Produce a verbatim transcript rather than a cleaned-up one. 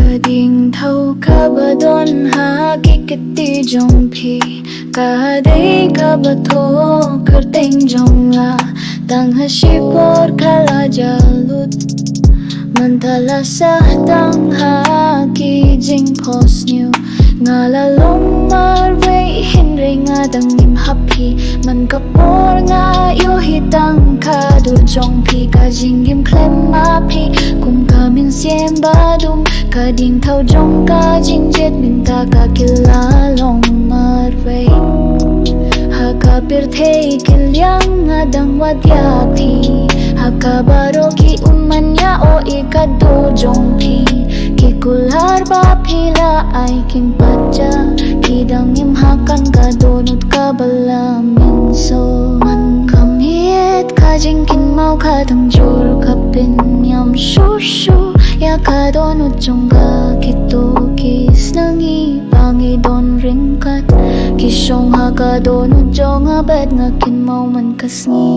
Ka ding thaw kaba don ha ki kti jong phi ka dei kaba thoh kyrteng jong nga. Tang ha shipor ka la jalut. Mynta la sah tang ha ki jingphohsniew. Nga la long marwei hynrei nga dang im ha phi. Man ka por nga ïohi tang ka dur jong phi, ka jingim khlem ma phi kum ka mynsiem ba dum. Ka ding thaw jong ka jingjied mynta ka kylla long marwei. Ha ka pyrthei ki liang nga dang wad ïa phi. Ha ka baroh ki umman ïa o i ka dur jong phi. Ki kular ba phi la ai kim pat ja. Ki dang im ha kan ka dohnud kaba la mynsaw. Man ka miet ka jingkynmaw ka dang jur ka pynïam shuh shuh ïa ka dohnud jong nga. Kito ki sngi ba ngi don ryngkat ki shong ha ka dohnud jong nga bad nga kynmaw man ka sngi.